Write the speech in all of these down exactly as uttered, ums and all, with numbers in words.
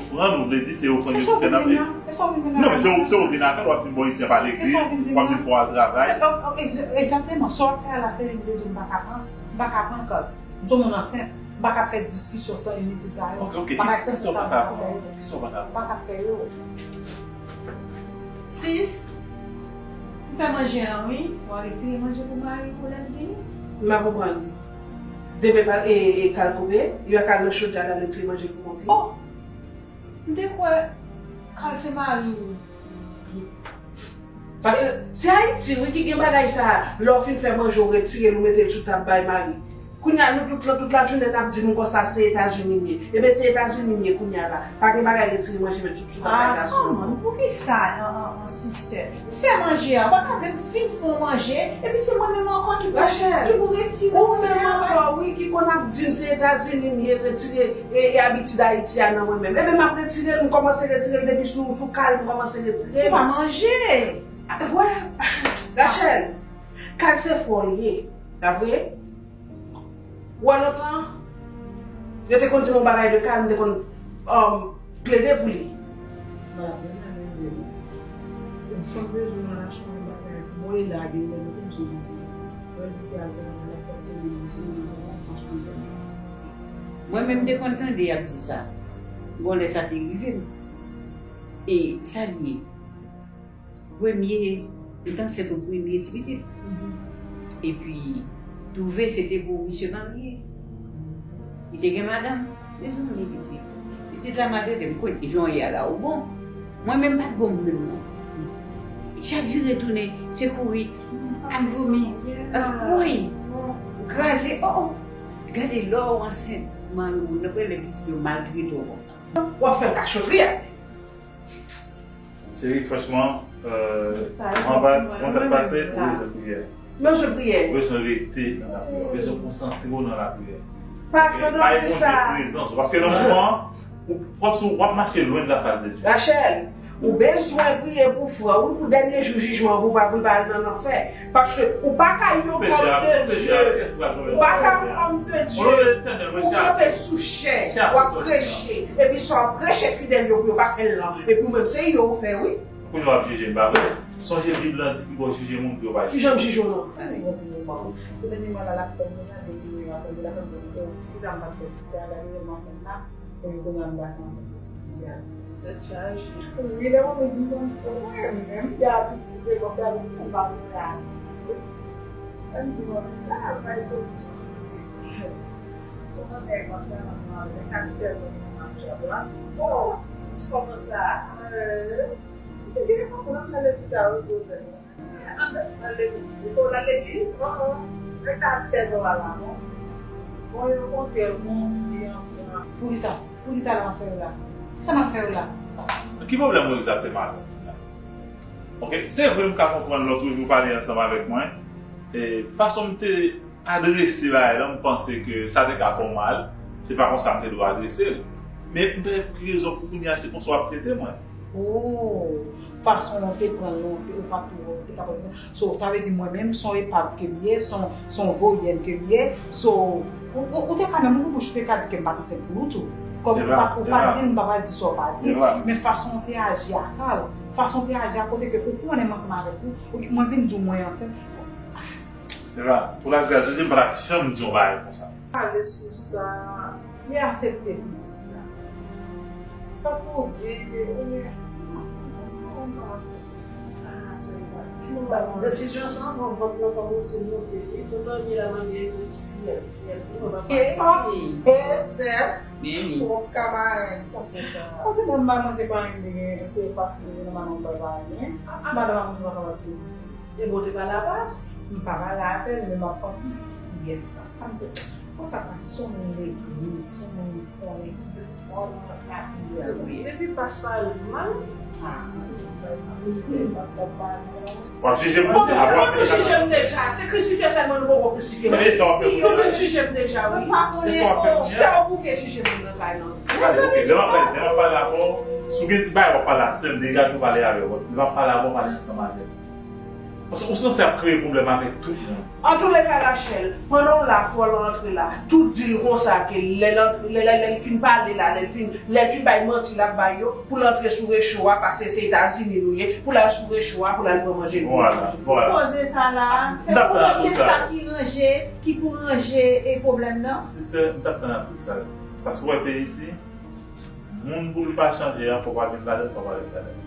ofrann, ou vle di se ofrann yo te fè nan peyi. Non, men se ou, se ou vin avè l, w ap di m, bon, isi a pa legliz, w ap di m fò al travay. Egzakteman, sa w ap fè a la, se li m vle di m pa ka pran, m pa ka pran kòd. M se yon moun ansent, m pa ka fè diskisyon san initil sa yo. Ok, ok, kisa w pa ka pran? Kisa w pa ka pran? M pa ka fè yo. Sis, m fè manje an wi, w a retire manje pou mari w lè l vini. M pa konprann. Demen pa, e, e, kal koupe, yo kal nan chodyè la retire manje pou kont li. Oh! M te kwè kal se mari w. Paske se Ayiti wi ki gen bagay sa, lè w fin fè manje w retire l ou mete l sou tab bay mari. Kounye a nou tout, tout lajounen n ap di nou konsa se Etazini m ye. Ebyen se Etazini m ye kounye a la. Pa gen bagay retire manje met sou, sou tab bay gason. Ah, kòman? Poukisa, an, an, an, sister? M fè manje a, ou pa ka vle m fin fè yon manje, epi se mwen menm ankò ki pou, ki pou retire manje a bay. Ou menm ankò wi ki konn ap di m se Etazini m ye, retire e, e abitid Ayiti a nan mwen menm. Ebyen m ap retire l, m kòmanse retire l depi sou, sou kal m kòmanse retire l. Se pa manje. Wè, Rachel, kal se frè w li ye, pa vre? Ou wè lontan, yo te konn di m yon bagay de kal, m te konn, um, plede pou li. Malad, men nan men vre wi. Yon fanm bezwen nan lachman yon bagay, bon e lage, men nou konn jan li di. Mwen di ki al travay la fè sou li, sou li, franchman. Mwen menm m te konn tande y ap di sa. Gon lè sa te rive m. E sa l ye? Premye, m t ansent pou premye ti pitit. Epi, twouve se te pou misye marye. Li te gen madanm. Mezanmi, pitit. Pitit la maltrete m. Kote jan w ye a la, ou bon? Mwen menm, m pa t bon menm non. Chak jou retounen, se kouri, al vomi. Woy! Kraze, oh, oh. Gade lè w ansent, mari w, nan premye pitit yo maltrete w konsa. W ap fè m kachotri a. Cheri, franchman, euh, mwen pa, mwen tèt pase, ou bezwen priyè. Ou bezwen priyè. Ou bezwen rete nan lapriyè. Ou bezwen konsantre w nan lapriyè. Pas pandan w ap di sa. Prezans ou. Paske nan moman, w ap, w ap mache lwen de la fas de Dye. Rachel, ou bezwen priye pou frè w, wi, pou dènye jou jijman pou l pa, pou l pa al nan lanfè. Paske ou pa ka yon òm de Dye. Ou pa ka yon òm de Dye. Ou kanpe sou chè, w ap preche. Epi sa w ap preche fidèl yo pou yo pa fè l lan. Epi ou menm se yo ou fè wi. Kounye a w ap jije m, pa vre? Sonje Bib lan di piga w jije moun pou yo pa jije. Kijan m jije w non? Tande yon ti moman. Ou tande mwen la l ap fè m nan depi mwen ap tande l ap fè m konn tou. Kisa m pa t fè? Kisa gade yo m ansent la. Epi kounye a m pa t ansent. Tèt chaje. Wi, lè manmi di m sa, m di, "O, mwen menm, m gen atis ki se bon, m gen atis ki pa vle fè atis." Lè m di manmi sa, al bay konbisyon. Se yon nèg m ap fè ansanm avè l, k ap fè mwen nan jòb la. Bon, kòman sa? Euh, m di, "Gen fanm nan nan legliz sa, wi, poze mwen." Ann, ann legliz. Ou konn al legliz? An, an. Nèg sa tèt ou ala non. Bon, yo kontre l, bon, fi anfan. Poukisa? Poukisa l ap fè yo la? Kisa m ap fè yo la? Ki pwoblèm ou egzakteman avè l la? Ok, se vre m ka konprann lòt jou w pale ansanm avèk mwen. E, fason m te adrese bagay la, m panse ke sa te ka fè w mal. Se pa konsa m te dwe adrese l. Men m pa wè pou ki rezon pou kounye a se konsa w ap trete mwen. Oh, fason w te pran l, ou te, ou pa t, ou te kapab. So, sa vle di mwen menm, se yon epav ke m ye, se yon, se yon voyèn ke m ye. So, ou, ou, ou te ka menm ouvri bouch, ou te ka di ke m pa t ansent pou ou tou. Kòm ou pa, ou pa di l, m pa pral di sa w pa di. Men fason w te aji a Carl, fason w te aji a kote ke ou konnen m ansanm avèk ou, ou, mwen vin di w mwen ansent. Eva, pou lagras de Dye, m pa t ap janm di yon bagay konsa. Pale sou sa, li aksepte pitit la. Tankou w di, ou gen, ah, se pa. Desizyon sa, anvan vant lan kòmanse monte, wi. Kontan li la, mande yon ti fiyèl, fiyèl pou mwen, papa. E, e, sè, bon, kamarad. Konsa. Paske menm maman se pa yon, se paske li nan maman bay pa yon. Madanm an pa kapab se. E bon, te pa la pas? M pa pale avè l, men m ap panse m di, "Kiyès la?" Sa m di, "Konsa pas, se yon moun legliz, se yon moun m konnen ki fò nan lapriyè." Wi. Depi pas pale m mal. Ah, pas, pas la pale. W ap jije m? Yo fin jije m deja. Se krisifye sèlman nou poko krisifye. Men sa w ap fè pou mwen? Yo fin jije m deja, wi. Mwen pa konnen. Sa w pou te jije moun nan kay lan. Ok, lè m ap pale, lè m ap pale avè w, si w gen ti bagay w ap pale a sè m, degaje w pale avè w. Lè m ap pale avè w, pale ansanm avè m. Paske ou sanse ap kreye pwoblèm avèk tout moun. Antouleka, Rachel, pandan w la, fò l antre la. Tout di l konsa ke lè l antre, lè, lè, lè l fin pale la, lè l fin, lè l fin bay manti l ap bay yo, pou l antre sou recho a, paske se Etazini nou ye, pou l al sou recho a, pou l al pran manje l pou l manje. Vwala, vwala. Poze sa la, se pou, se sa ki ranje, ki pou ranje e pwoblèm nan. Sistè, m t ap tann a tout sa yo. Paske w wè peyi isi, moun pou l pa chanje a, fò w pa vin ladan l, fò w pa ret ladan l.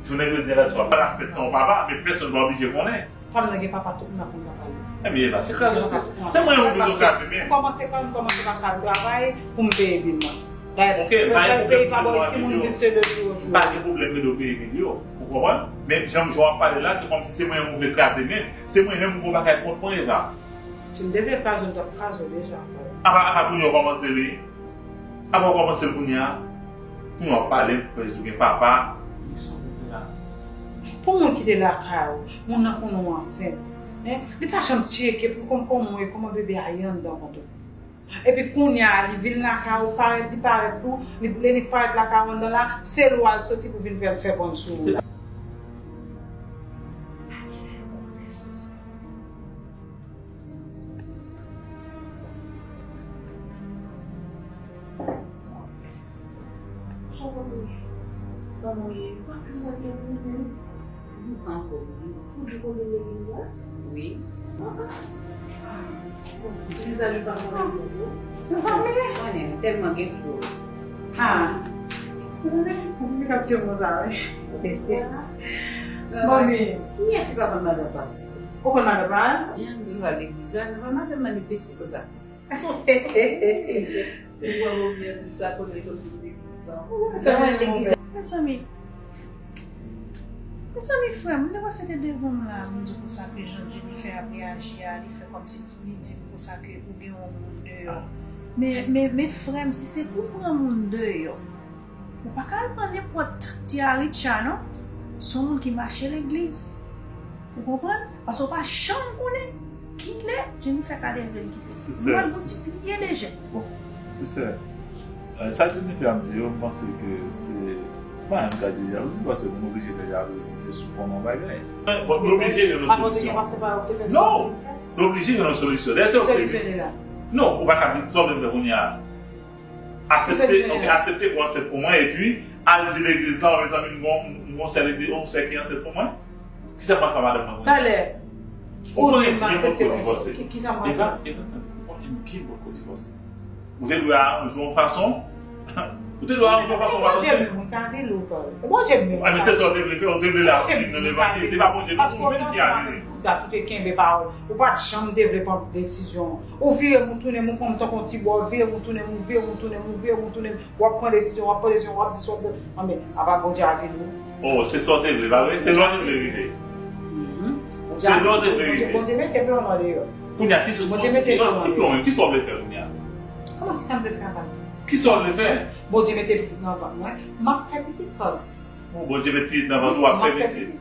Jounen jodi a la, si w ap fèt san w papa, men pèsonn pa oblije konnen. Fanm nan gen papa, tout moun ap konn papa li. Ebyen, Eva, se kraze w se. Se mwen ou bezwen kraze men. Ou kòmanse, kòm ou kòmanse pa ka al travay pou m peye bil mwen. Dayè, peyi pa bò isi, moun viv se de jou o jou. M pa gen pwoblèm ede w peye bil yo. Ou konprann? Men jan, jan w ap pale la, se kòmsi se mwen ou vle kraze men. Se mwen menm ou pa ka kont mwen, Eva. Si m te vle kraze w, m t ap kraze w deja, frè. Apa, apa kounye a w kòmanse li? Apa w kòmanse l kounye a? Kounye a w ap pale, prezou gen papa. Kisa w vle la? Pou moun ki te lakay ou, moun nan konnen w ansent. Hein? Li pa janm tcheke pou l konn kòman w ye, kòman bebe a ye anndan vant ou. Epi kounye a, li vin lakay ou, parèt, li parèt pou, li, li, li parèt lakay ou anndan la, se lwa l soti pou vin fè, fè pran sou ou. Kòman w ye? Ou pa pi mwen gen mwen menm. Ou anfòm, wi. Ou di kote legliz la? Wi. Ah, ah. Legliz la, li pa mwen menm, non. Mezanmi. Konnen, tèlman gen fo. Ah. Mezanmi, pou li pa tiye konsa, wi. Manmi. Kiyès ki pa konn madan Paz? Ou konn madan Paz? Jan nou al legliz la, nou pa madan manifeste konsa. Ou wè Romeo di sa kote l konn vin legliz la. Sa mwen legliz la. Mezanmi. Mezanmi, frè m, m te panse te devan m la, m di konsa ke jan Jennifer ap reyaji a, li fè kòmsi li di m konsa ke ou gen yon moun deyò. Men, men, men frè m, si se pou pran moun deyò, ou pa ka al pran nenpòt ti Aricha, non. Se yon moun ki mache legliz. Ou konprann? Paske ou pa janm konnen kilè Jennifer ka leve l kite. Sistè, mwen, yon ti pye lejè. Bon, sistè, euh, sa Jennifer ap di yo, m panse ke se, pa yon ka di jalouzi, paske moun oblije fè jalouzi, se sou kòman bagay. Bon, nou oblije jwenn yon solisyon. Non, nou oblije jwenn yon solisyon. Dayè, se ok. Non, ou pa ka di sa w vle fè kounye a. Aksepte, ok, aksepte pou ansent pou mwen, epi al di legliz la, mezanmi, m gon, m gon sè legliz, yon sè ki ansent pou mwen. Kisa m pral fè madanm mwen kounye a? Talè, ou di m aksepte pou ansent. Ki, kisa m pral fè? Eva, Eva, tann, ou konnen m byen bon pou divòse. Ou te dwe aranje yon fason Ou te dwe aranje yon fason w pa panse. Bondye menm, wi, ka vin lou kòl. Se Bondye menm. A, men se sa w te vle fè, ou te vle la vin nan levanjil. Se pa Bondye, non, ou menm ki a vini. Tout ou te kenbe pawòl. Ou pa t janm te vle pran desizyon. Ou vire m, ou tounen m, ou pran m tankou yon ti bò, ou vire m, ou tounen m, ou vire m, ou tounen m, ou vire m, ou tounen m. W ap pran desizyon, w ap pran desizyon, w ap di sa w ap di. Anben, apa Bondye a vin lou. Oh, se sa w te vle, pa vre? Se la w te vle rive. Se la w te vle rive. Bondye mete plan nan deyò. Kounye a, ki sa, ki plan, ki plan, ki sa w vle fè kounye a? Kòman, ki sa m vle fè avè l? Ki sa w vle fè? Bondye mete pitit nan vant mwen, m ap fè pitit kòl. Bondye met pitit nan vant ou, w ap fè pitit.